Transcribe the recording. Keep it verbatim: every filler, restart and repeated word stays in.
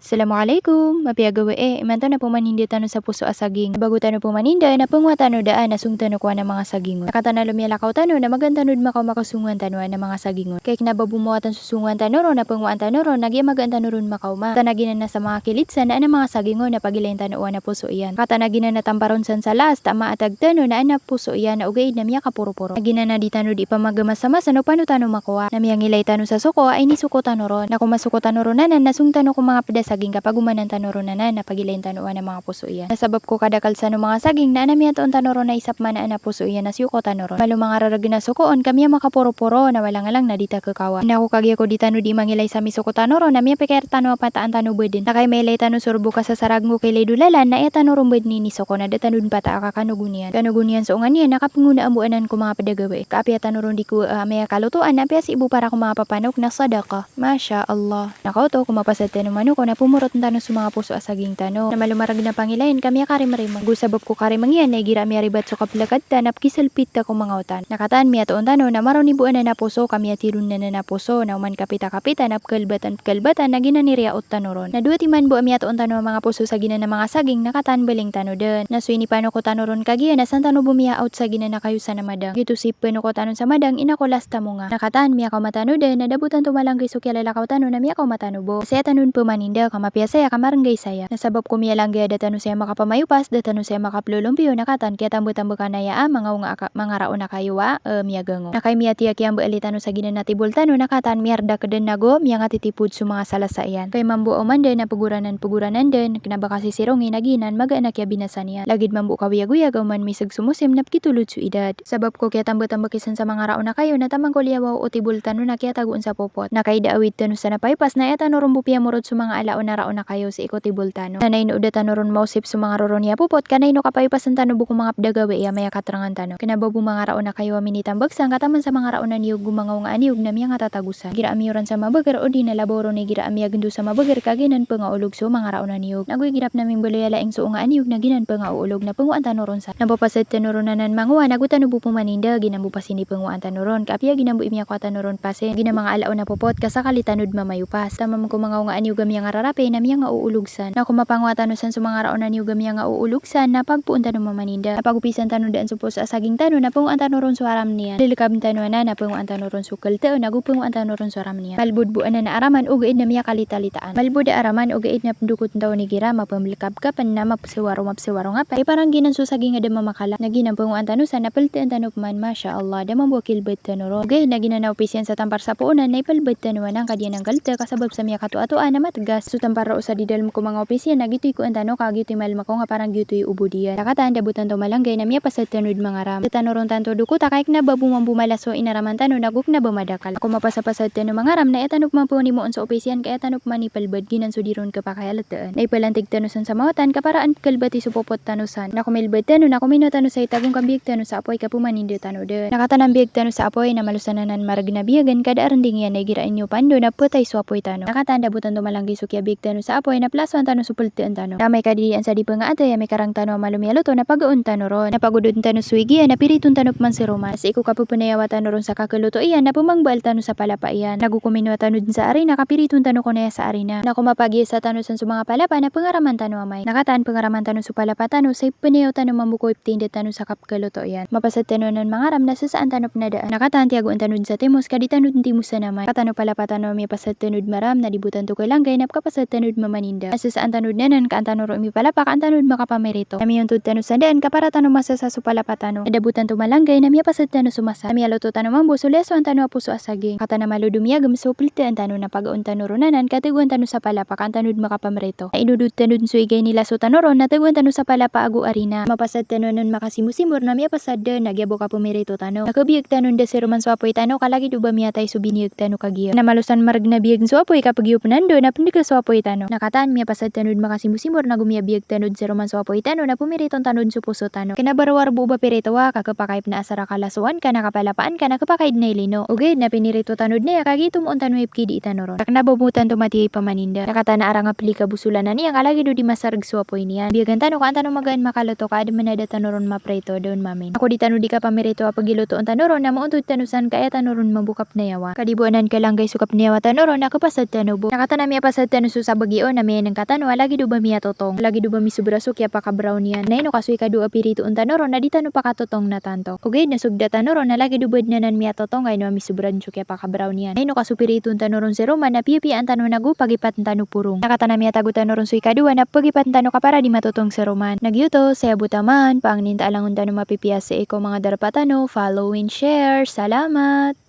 Assalamu alaikum, mapiya gawii? Imanto na pmaninda tano sa poso a saging. Bago tano pmaninda, na pngowa tano daan a song tano ko ana manga saging on. Na kataan a lomiyalakaw tano, na magaan tano dn makaoma ko songowan tano ana manga saging on. Ka ikna ba bo mawatan so songowan tano ron, na pngowaan tano ron, na giya magaan tano ron makaoma. Kataan a giyanan na sa manga kilid san, na ana manga saging on, na pagilayin tano o ana poso iyan. Kataan a giyanan na tampar on san sa laas, ta maatag tano, na ana poso iyan, na ogaid na miyakaporoporo. Na giyanan na di tano di pamagamasamasan o pano tano makowa. Na miyangilay tano sa soko a inisoko tano ron. Na ko masoko tano ron anan, na song tano ko manga pd a saging ka pagomanan tano ron anan, na pagilayin tano o ana manga poso iyan. Na sabap ko kadakl san o manga saging, na ana miyatoon tano ron na isa pman a ana poso iyan na siyoko tano ron. Malo manga raragn a soko on, ka miyamakaporoporo, na walang-alang na di ta kekawan. Na ko kagiya ko di tano di mangilay sa misoko tano ron, na miyapikir tano a pataan tano badn. Na kay mailay tano so rbo ka sasarag nggo kailay dolalan, na aya tano ron badn inisoko na da tano dn pataa ka kanogon iyan. Kanogon iyan so onga niyan, na kapngonaan bo anan ko manga pd a gawii. Ka apiya tano ron di kowaa a miyakalotoan, na apiya sii bo para ko manga papanok na sadaqah. Masha Allah. Na kaoto, ko mapasad tano manoko, na pomorot tano so manga poso a saging tano. Na malo maragn a pangilayin ka miyakarimrima. Go sabap ko karimng iyan, na igira a miyaribat so kaplakad ta, na pkisalpit ta ko manga otan. Na kataan miyatoon tano, na maroni bo anan a poso, ka miyatiron anan a poso, na oman kapita-kapita, na pkalbatan-pkalbatan, na giyanan i riyaot tano ron. Na dowa timan bo a miyatoon tano a manga poso sa giyanan a manga saging, na kataan baling tano dn. Na so inipanoko tano ron kagiya, na san tano bo miyaaot sa giyanan a kayo san a madang. Giyoto so ipnoko tano sa madang, ina ko last a monga. Na kataan miyakaoma tano dn, na da bo tanto malanggay so kiyalalakaw tano, na miyakaoma tano bo. Saya tano dn pmaninda, ka mapiya saya, ka marnggay saya. Na sabap ko miyalanggay a da tano saya makapamayopas, da tano saya makaplolompiyo, na kataan kiyatambtambkan aya a manga onga a ka-, manga raon a kayo a, eh, miyagango. Na kay miyatiya kiyambaali tano sa giyanan a tibol tano, na kataan miyardak dn ago miyangatitipod so manga salasa iyan. Kay mambo a oman dn na pgoranan-pgoranan dn, kna ba kasisirongi na giyanan magaan a kiyabinasa niyan. Lagid mambo kawiyagoyag a oman misg so mosim na pkitolod so idad. Sabap ko kiyatambtambk iyan sa manga raon a kayo na taman ko liyawaw o tibol tano na kiyatagoon sa popot. Na kay da awid tano san a payopas na aya tano ron bo piyamorot so manga alaon a raon a kayo sii ko tibol tano. Na ino da tano ron maosip so manga roro niyan a popot, ka na ino kapayopasan tano bo ko manga pd a gawii a miyakatrngan tano. Kna ba bo manga raon a kayo a minitambk san ka taman sa manga raon a niyog go manga onga a niyog na miyangatatago san. Igira a miyoran sa mabagr odi na labaw ron igira a miyagndo sa mabagr ka giyanan pngaolog so manga raon a niyog. Nago igira pn a mimbaloy a laing so onga a niyog na giyanan pngaolog na pngowaan tano ron san. Na papasad tano ron anan mangowa, nago tano bo pmaninda, giyanan bo pasin i pngowaan tano ron. Ka apiya giyanan bo i miyakowa tano ron pasin, giyanan manga alaon a popot, ka sakali tano dn mamayopas. Taman ko manga onga a niyog a miyangararapi na miyangaoolog san. Na ko mapangowa tano san so manga raon a niyog a miyangaoolog san, na pagpoon tano mamaninda. Na pagopisan tano daan so poso a saging tano, na pngowaan tano ron so aram niyan. Lilkabn tano anan, na pngowaan tano ron so kltn, nago pngowaan tano ron so aram niyan. Malbod bo anan a araman, ogaid na miyakalitalitaan. Malbod a araman, ogaid na pndokotn ta on igira mapmlkabkapn na mapswaro-mapswaro nga pn. Iparang giyanan so saging a da mamakala. Na giyanan pngowaan tano san, na pltn tano pman, masha Allah, da mambo a kilbt tano ron. Ogaid na giyanan a opis iyan sa tampar sa poonan, na ipalbt tano anan ka di anan kltn, ka sabap sa miyakatoatoa na matgas. So tampar roo sa didalm ko manga opis iyan, na giyoto i koan tano, ka giyoto i malm ako nga parang giyoto i obod iyan. Na kataan da bo tanto malanggay na miyapasad tano dn mangaram. Da tano ron tanto dokota ka ikna ba bo mambo mala so inaraman tano, nago kna ba madakl. Ko mapasapasad tano mangaram na aya tano pman pnimoon so opis iyan, ka aya tano pman ipalbt, giyanan so di ron khapakay a ltn. Na ipalantig tano san sa mawatan, ka para an pkalbati so popot tano san. Na ko milbt tano, na ko minowa tano sa itago ngka mbiyag tano sa apoy ka pmaninda tano dn. Na kataan a mbiyag tano sa apoy, na malosan anan margn a biyagn, ka da a rnding iyan a igira iniyopando na ptay so apoy tano. Na kataan da bo tanto malanggay so kiyabiyag tano sa apoy, na plasoan tano so pltn tano. Na amay ka di dn sa di pngaatay, amay ka rang tano a malo miyaloto, na pagaon tano ron. Na pagododn tano so ig iyan, na piriton tano pman si roman. Sii ko kapphnayawa tano ron sa kakloto iyan, na pmangbaal tano sa palapa iyan. Nago ko minowa tano dn sa arina, ka piriton tano kon aya sa arina. Na ko mapagiya sa tano san so manga palapa, na pngaraman tano amay. Na kataan pngaraman tano so palapa tano, sa ipnayaw tano mambo ko iptinda tano sa kap- kaloto iyan. Mapasad tano anan mangaram na sasaan tano pn a daan. Na kataan tiyagoan tano dn sa timos ka di tano dn timosan amay. Ka tano palapa tano a miyapasad tano dn maram na di bo tanto kalanggay na pkapasad tano dn mamaninda. Na sasaan tano dn anan ka an tano ron mipalapa ka an tano dn makapamirito. Na miyontod tano sa daan ka para tano masasa so palapa tano. Na da bo tanto malanggay na miyapasad tano so masa. Na miyaloto tano mambo so liyasoan tano a poso a saging. Ka tano malo dn miyagm so pltaan tano na pagaon tano ron anan ka tagoan tano sa palapa ka an tano dn makapamirito. Na inodod tano dn so ig a inilaso tano ron na tagoan tano sa palapa ago arina. Mapasad tano anan makasimosimor na miyapasad dn na giya bo kapamirito tano. Na kabiyag tano dn da si roman so apoy tano ka lagid o ba miyatay so biniyag tano kagiya. Na malosan margn a biyagn so apoy ka pgiyopan dn na pndga so apoy tano. Na kataan miyapasad tano dn makasimosimor nago miyabiyag tano dn si roman so apoy tano na pamiriton tano dn so poso tano. Kna ba rowar bo o ba piritowa ka khapakay pn a asar a kalasoan ka na kapalapaan ka na khapakay dn a ilino. Ogaid na pinirito tano dn aya ka giyoto moon tano a ipkidi tano ron. Ka kna ba bo tanto matiya i pamaninda. Na kataan a arang a pli ka bo so lanan iyan ka lagid o di masarg so apoy niyan. Biyagan tano ka an tano magaan makaloto ka adn a da tano ron maprito, da on mamin. Na ko di tano di kapamirito a pagilotoon tano ron na maontod tano san ka aya tano ron mambo kapnayawa. Ka di bo anan kalanggay so kapnayawa tano ron na khapasad tano bo. Na kataan a miyapasad tano so So sa bagi on na miyaingka tano a lagid o ba miyatotong, lagid o ba misobra so kiyapaka-brown iyan. Na ino ka so ikadowa a piritoon tano ron na di tano pakatotong na tanto. Ogaid na so gda tano ron na lagid o ba dn anan miyatotong ka ino a misobra dn so kiyapaka-brown iyan. Na ino ka so piritoon tano ron si roman na piyapiyaan tano nago pagipatn tano porong. Na kataan a miyatago tano ron so ikadowa na pagipatn tano ka para di matotong si roman. Na giyoto, saya bo taman, pangnin ta a langon tano mapipiya sii ko manga darpa tano, follow and share. Salamat!